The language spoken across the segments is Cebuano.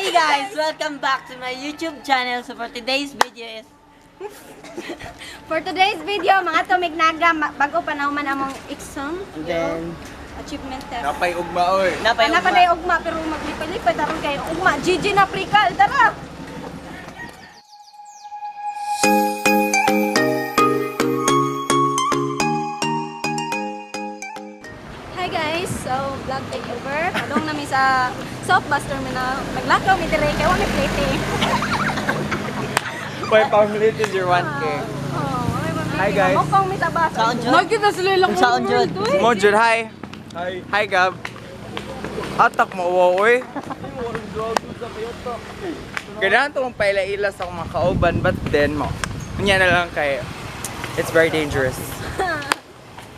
Hey guys! Welcome back to my YouTube channel. So for today's video is For today's video, mga tumig naga, bago pa na man among exam. And then achievement test. Napay ugma oy. Napay Wala pa ugma. na ugma pero maglipay-lipay taron kay ugma. GG na prikal, tara. Hi guys, so vlog takeover. Padong nami sa South Bus Terminal. Naglakaw mi dire kay wa mi plate. Boy, pamlit is your 1K. Oh, wa mi Hi, guys. Mokong mi sa bus. Saan jud? Nagkita sila ilang Saan jud? Mo jud, hi. Hi. Hi, Gab. Atak mo wo oy. Ganahan to mong paila-ila sa akong mga kauban, but then mo. Unya na lang kay it's very dangerous.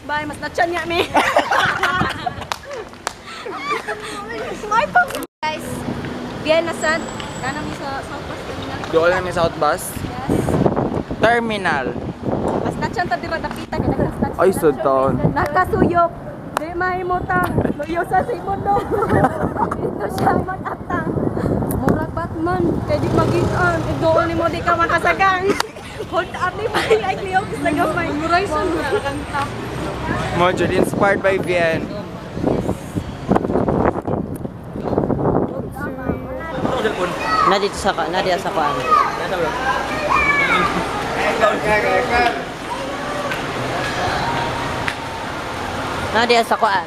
Bye, mas natyan niya mi. Ay, pang... Guys, Vienna Sand. Nana mi sa South Bus Terminal. Doon lang ni South Bus Yes. Terminal. Mas natyan ta dira dapita kay nagtas Ay, sa taon. Nakasuyop. Di mahimutang. Luyo sa simundo. Dito siya mag-atang. Murag Batman. Kay di magitan. Doon ni mo di ka makasagang. Hold up ni May. Ay, liyok sa gamay. Muray sa kanta. Mo jud, inspired by Vien. Na dito sa na diya sa kuan. Na diya sa kuan.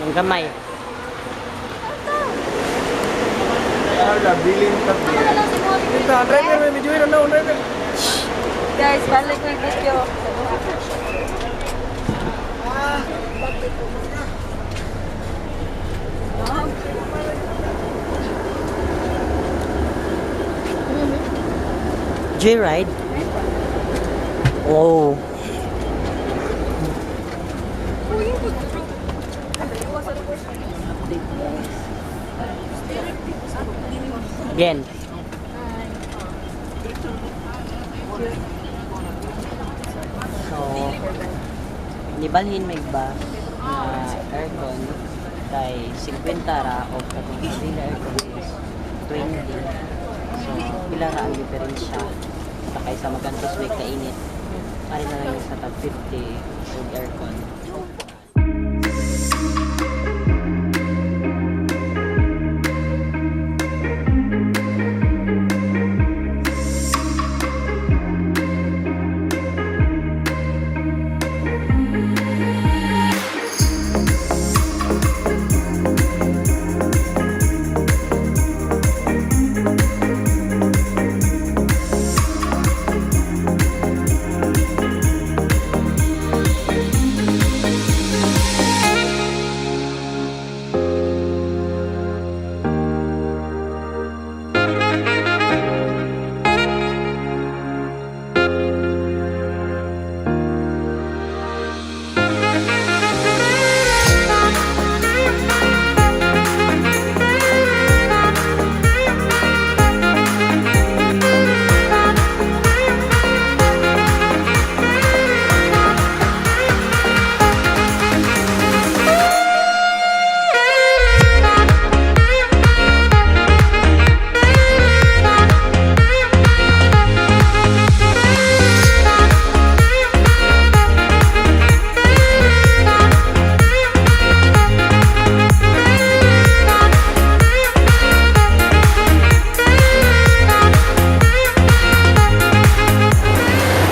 Yung gamay. Driver, medyo na driver. Guys, balik ng video. Joyride. Oh. Bien. So, nibalhin may bus na aircon kay 50 ra o katong dili aircon is 20. So, pila ra ang diferensya sa kaysa magantos may kainit. Ari na lang yung sa tag 50 ug aircon.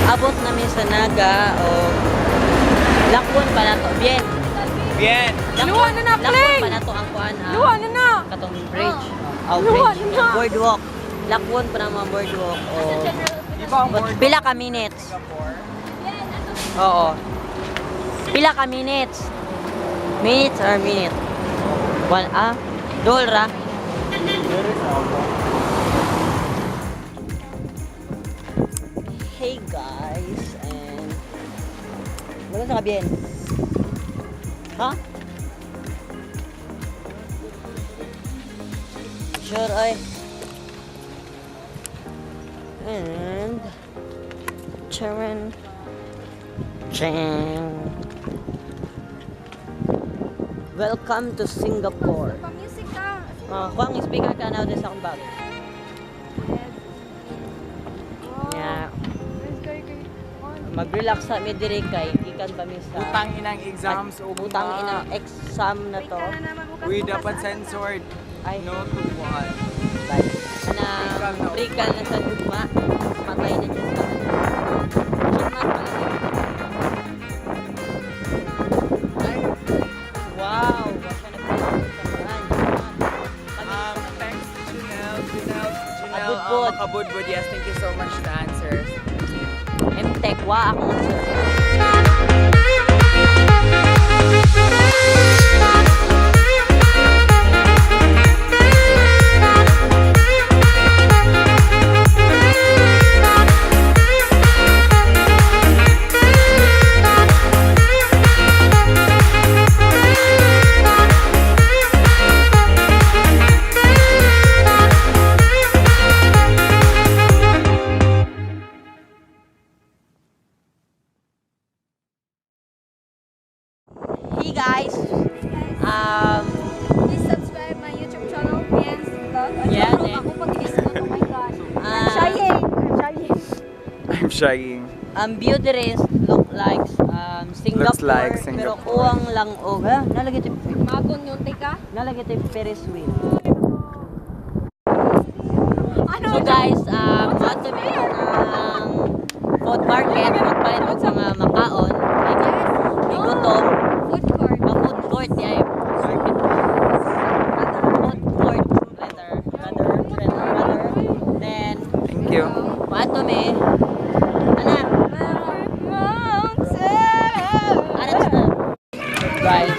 Abot namin sa Naga o Lakwon pa na to. Bien. Bien. Luwa na na, Lakwon Pling! pa na to ang kuan. Ah, Luwa na na! Katong bridge. Oh, Luwa bridge. na. Boardwalk. Lakwon pa na mga boardwalk. O, Iba ang pila ka minutes? Oo. Pila ka minutes? Minutes or minute? One, ah? Dol ra? Hey guys, and wala sa kabien. Ha? Sure ay. And Charan. Chang. Welcome to Singapore. Pa-music ka. Oh, kuha ang speaker ka na sa akong bag. Yeah. Mag-relax sa mi diri kay gikan pa mi sa Utang inang exams o utang ina exam na to. Uy, dapat censored. Ay. No to one. Bye. Na prikal na sa gugma. Patay na dyan sa Wow! Wasa na pa. Thanks to Janelle. Janelle, Janelle, Kabudbud. Kabudbud. Yes, thank you so much to answers. MTech, wa akong answer. Hey guys! Please subscribe my YouTube channel, Pian's Vlog. Yeah, Ano, then- ako pag oh my God. I'm shying. I'm shying. I'm shying. Ang view diri is look like Singapore, Looks like pero Singapore. kuwang lang og ha nalagay ito Magon yung tika. nalagay ito Ferris wheel. Ano? So guys, ato mi ang food market magpalit og mga makaon. May gutom. Food court. Ang food court di ay market. Food court rather rather rather rather. Then Thank you. ato mi ana ana na. Guys,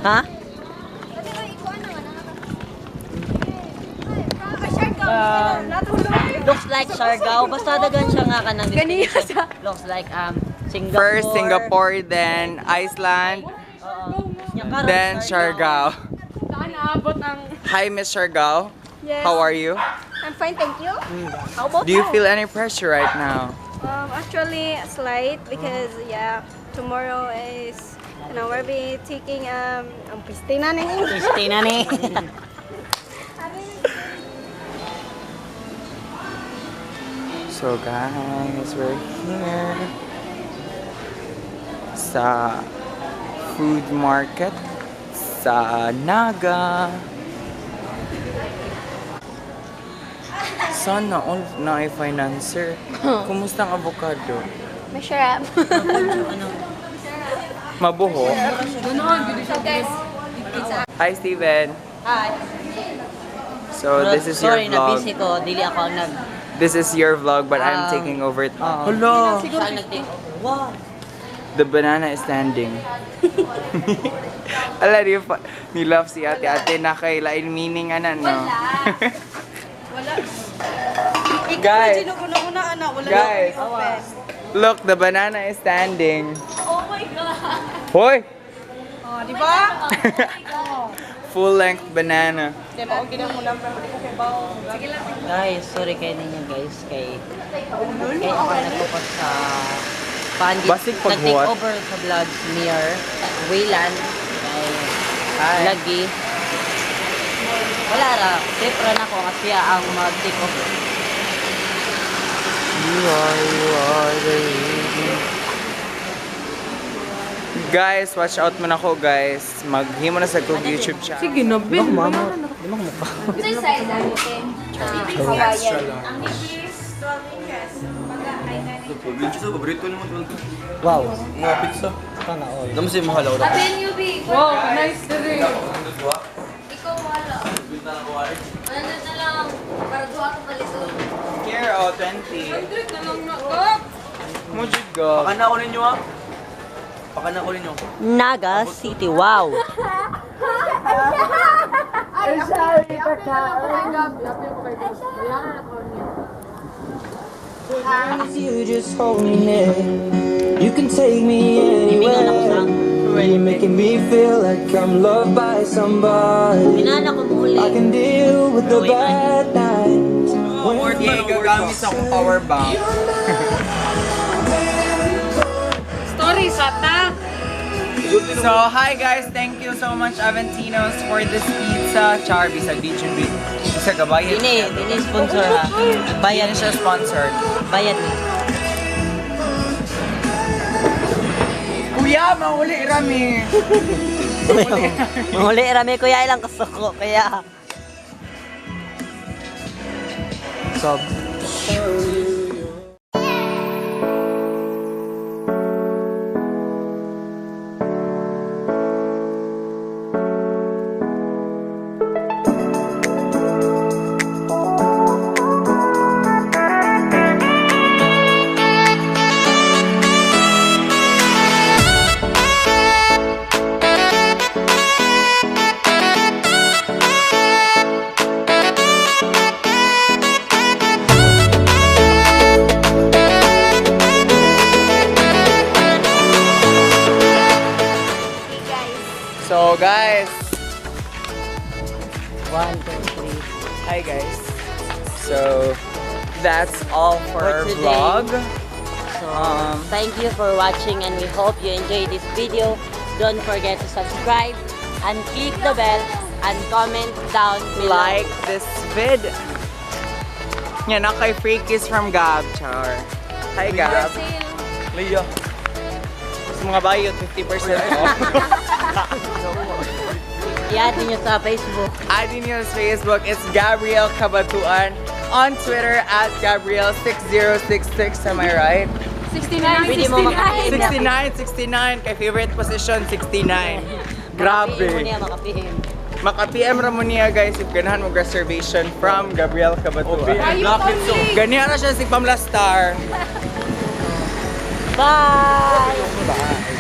ha? Looks like Siargao. Basta dagan siya nga kanang Ganiya siya. Looks like Singapore. First Singapore, then Iceland, Oo. Nya karon, then Siargao. Saan naabot ang... Hi, Miss Siargao. Yes. How are you? I'm fine, thank you. How about Do you feel any pressure right now? Actually, slight because yeah, tomorrow is we'll be taking ang piste na ni. Piste na ni. So guys, we're here sa food market sa Naga. Sana all na ay financer. Kumusta ang avocado? Masarap. Mabuho. So guys, Hi, Steven. Hi. So this is your Sorry, vlog. na busy ko. Dili ako ang nag This is your vlog, but I'm taking over it. Hello. Siya ang nag-take over. Wow. The banana is standing. Ala, di pa, ni love si ate. Ate na kay lain meaning ana, no? Wala. Guys. Guys. Look, the banana is standing. Oh my God. Hoy! Oh, di ba? Full length banana. Di ba, okay na mo lang pero di ko kay bao. Sige lang. Guys, sorry kay ninyo guys kay kay ako nagpupot sa Pandit. Basig Nag-take paghuwat. over sa vlogs near Wayland kay Hi. lagi. Wala ra, safe ra na ako kasi siya ang mag-take over. You are the reason. Guys, watch out man ako, guys. Maghimo na sa kong YouTube channel. Sige na, Ben. Mama, di mo mukha. Ito yung size natin. Hawaiian. Pizza, paborito ni mo ito. Wow. Mga pizza. Sana all. Naman siya mahal ako. Abin, Yubi. Wow, nice rin. Ikaw wala. 100 na lang. Para duha ka palito. Here, oh, 20. 100 na lang na. Oh! Mujud go. Pakana ko ninyo ah. Pakana ko ninyo. Naga City. Wow. Ay, sorry, You just hold me near. You can take me Ibingon ako sa anywhere. You're making me feel like I'm loved by somebody. Minana ko muli. I can deal with the bad nights. When Yeah, gagamit sa akong power bank. Story sa ta. So, hi guys! Thank you so much, Aventinos, for this pizza. Char, bisag di jud Bisag kabayad. Dini, dini sponsor ha. Bayad Bayad siya sponsored. Bayad ni. Kuya, mauli rami. Manguli rami kuya ilang kasuko kaya. So, Hey guys. So, guys. 1, 2, 3. Hi, guys. So, that's all for For our today. vlog. So, thank you for watching and we hope you enjoyed this video. Don't forget to subscribe and click the bell and comment down below. Like this vid. Yan na kay free kiss from Gab, Char. Hi, Gab. Leah. Sa mga bayot, 50% off. I-add niyo sa Facebook. Add niyo sa Facebook, it's Gabriel Cabatuan. On Twitter, at Gabriel6066, am I right? 69, Pwede mo 69. 69, 69. Kay favorite position, 69. Maka-PM mo Grabe. niya, maka-PM. Maka-PM ra mo niya, guys, if ganahan mo reservation from Gabriel Cabatuan. Black Pizza. Ganihan na siya si Pamela Star. Bye! Bye.